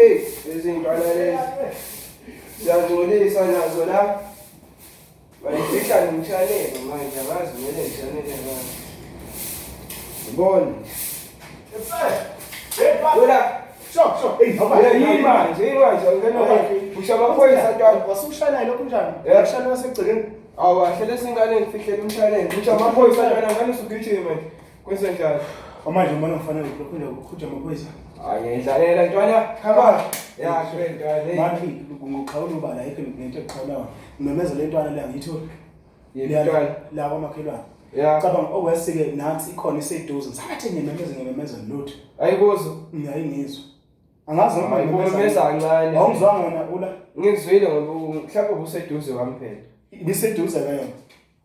Hey, izintwana lezi. Siyangcolisa nazo la. Bayifihla nomshanelo manje, angazi kumele ngishanele manje. Ngibona. Wena, Sho, sho, hey, hamba. yini manje, yini manje, ungena usha amaphoyisa ntwana. Wasushanayo lokhu njani? Yeah. Ushana wasegcekeni. Awu, ahlele singane ngifihlele umshanelo. Usha amaphoyisa ntwana, ngane usugijima manje. Kwenze njani? Manje ubona kufanele lokhu nje ukukhutha amaphoyisa. Hayi, ngiyidlalela ntwana. Hamba. Ya, kule ntwana. Manje ngokuxhawula ubala ayikho nento exhawulayo. Ngimemeza le ntwana le angiyitholi. Yini ntwana? La kwamakhelwane. Ya. Cabanga okwesike nansi ikhona iseduze. Ngisabathe ngimemeza ngimemeza lutho. Ayikuzo. Ngiyayingizwa. Angazi noma Hayi, ngimemeza. kumemeza kancane. Awungizwanga wena ula. Ngizwile ngoba mhlawumbe ubuseduze kwami phela. Ibiseduze kayona.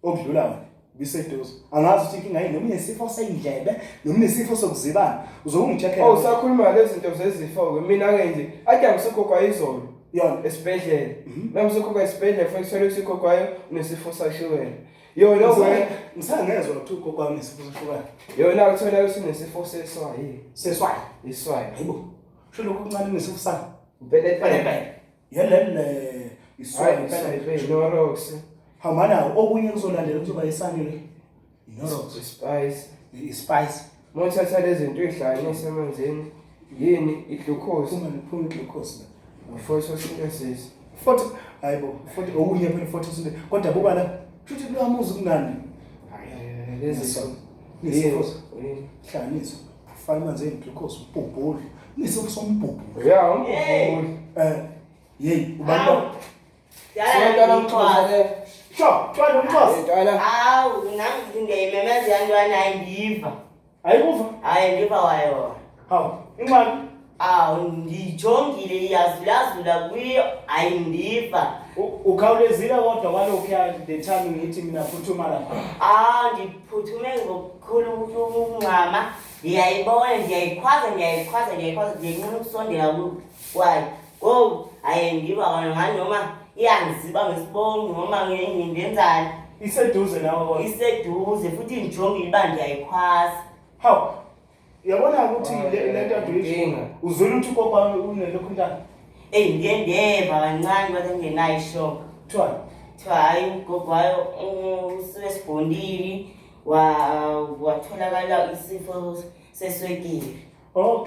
Okudlula wena. Ibiseduze. Angazi ukuthi inkinga yini noma unesifo seyindlebe noma unesifo sokuzibana. Uzokungicheckela. Oh, usakhuluma lezi zinto zezifo-ke. Mina-ke nje, ade angisogogo izolo Yona. esibhedlela. Uma ngisogogo esibhedlela, futhi kuthole ukuthi ugogo wayo unesifo sashukela. Yona wena, Ngisangezwa ukuthi ugogo wami unesifo sashukela. yona kuthola ukuthi unesifo seswayi. Seswayi. Iswayi. Hayibo. Sho lokhu okuncane unesifo sani. Impela impela. Yelele iswayi Hayi, impela. iswayi, Norox, Hamba nawo okunye kuzolandela kuzoba isani le. Inorox, ispice. ispice. Uma uthatha lezi zinto uyihlanganise emanzini, yini i-glucose, Phuma liphuma iglucose la. photosynthesis. Futhi hayibo, futhi okunye phela futhi sinde kodwa buka la. Futhi kuyamuzi kunani? Eh, Lezi Nesifo. zinto. Nesifo. Yini? Hlanganiswa. Faka amanzi eglucose umbhubhulu. Nesifo sombhubhulu. Ya, umbhubhulu. Eh, hey, ubani lo? Siyantwana umxhosa le. Sho, tshwala umxhosa. Ntwana. Hawu, nami ngiyayimemeza yantwana ayindiva. Ayikuva? Hayi ndiva wayona. Hawu, ingxaki. Awu ndijongile iyazulazula kuyo ayindiva. Ukhawulezile kodwa kwalokhu the time ngithi mina phuthuma lapha. Ah ndiphuthume ngokukhulu ukungxama. Ndiyayibona ndiyayikhwaza ndiyayikhwaza ndiyayikhwaza ndiyayinquna ukusondela kwayo. Ngoku hayi ndiva kona ngani noma iyangiziba ngesibongo noma ndenzani. Iseduze nawe kodwa. Iseduze futhi ndijongile uba ndiyayikhwaza. Hawu. Uyabona ukuthi le nto ade uyisho. Inkinga. Uzwile ukuthi ugogo wami unelokhu ntana. Eyi ndiye ndeva kancane kodwa ngingenayo ishoka. Kuthiwani? Kuthiwa hhayi ugogo wayo usuke esibhondile watholakala isifo seswekile. Okay.